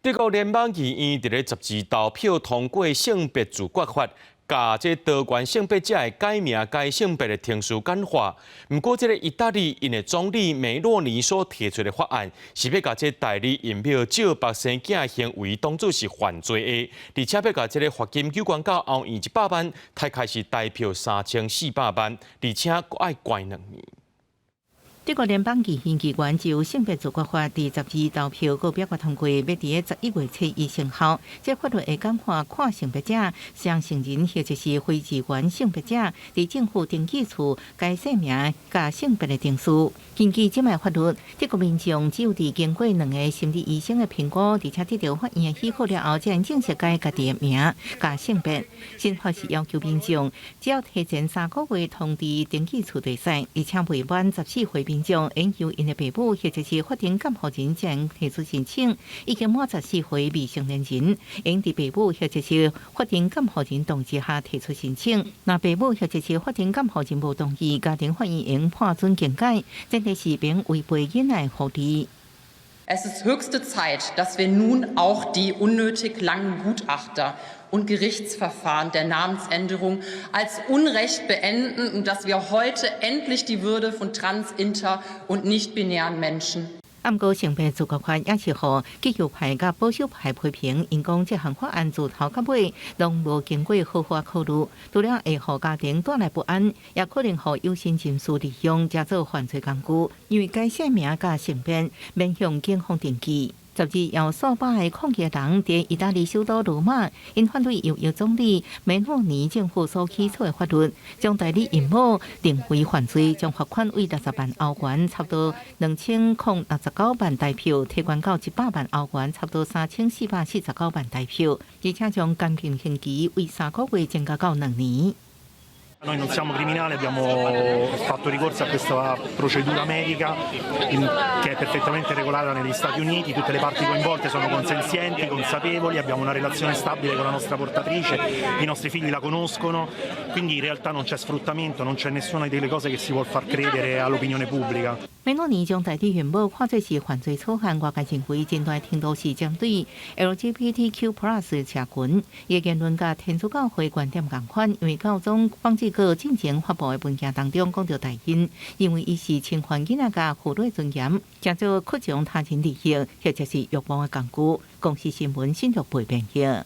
德國聯邦議院佇咧十二投票通過性別自決法，共這多元性別者的改名改性別的程序簡化。毋過，這个義大利𪜶的總理梅洛尼所提出的法案，是欲共這代理孕母照腹生囝的行為當做是犯罪的，而且欲共這个罰金懸到歐元100萬，大概是台票3400萬，而且閣愛關2年。德國聯邦議院機關就性別自決法佇十二投票閣表決通過，欲佇11月初一生效。這法律會簡化跨性別者、雙性人或者是非二元性別者佇政府登記處改姓名佮性別的程序。根據這擺法律，德國民眾只有佇經過兩个心理醫生的評估，而且得到法院的許可了後，才能正式改家己的名佮性別。新法是要求民眾只要提前3個月通知登記處就會使，而且未滿14歲民眾應由𪜶的父母或者是法定監護人才能提出申請，已經滿十四歲未成年人，應佇父母或者是法定監護人同意下提出申請。若父母或者是法定監護人無同意，家庭法院應判准更改，前提是免違背囡仔的福利。 Es ist höchste Zeit, dass wir nun auch die unnötig langen Gutachter und Gerichtsverfahren der Namensänderung als Unrecht beenden und dass wir heute endlich die Würde von trans-, inter- und nicht-binären Menschen 毋過性別自決法也是予極右派佮保守派批評，𪜶講這項法案自頭到尾攏無經過好好考慮，除了會予家庭帶來不安，也可能予有心人士利用，成做犯罪工具，因為改姓名佮性別免向警方登記。十二有數百个抗議人佇義大利首都羅馬，𪜶反對右翼總理梅洛尼政府所起草的法律，將代理孕母定為犯罪，將罰款為60萬歐元，差不多2069萬台票，提懸到100萬歐元，差不多3449萬台票，而且將監禁刑期為3個月增加到2年。 Noi non siamo criminali, abbiamo fatto ricorso a questa procedura medica che è perfettamente regolata negli Stati Uniti, tutte le parti coinvolte sono consenzienti, consapevoli, abbiamo una relazione stabile con la nostra portatrice, i nostri figli la conoscono, quindi in realtà non c'è sfruttamento, non c'è nessuna delle cose che si vuol far credere all'opinione pubblica. 梅洛尼將代理孕母看做是犯罪草案，外界認為真大程度是針對 LGBTQ+ 社群，伊言論佮天主教會觀點仝款，因為教宗方濟各進前發布的文件當中講著代孕，認為伊是侵犯囡仔佮婦女尊嚴，成做擴張他人利益或者是慾望的工具。公視新聞新竹編譯。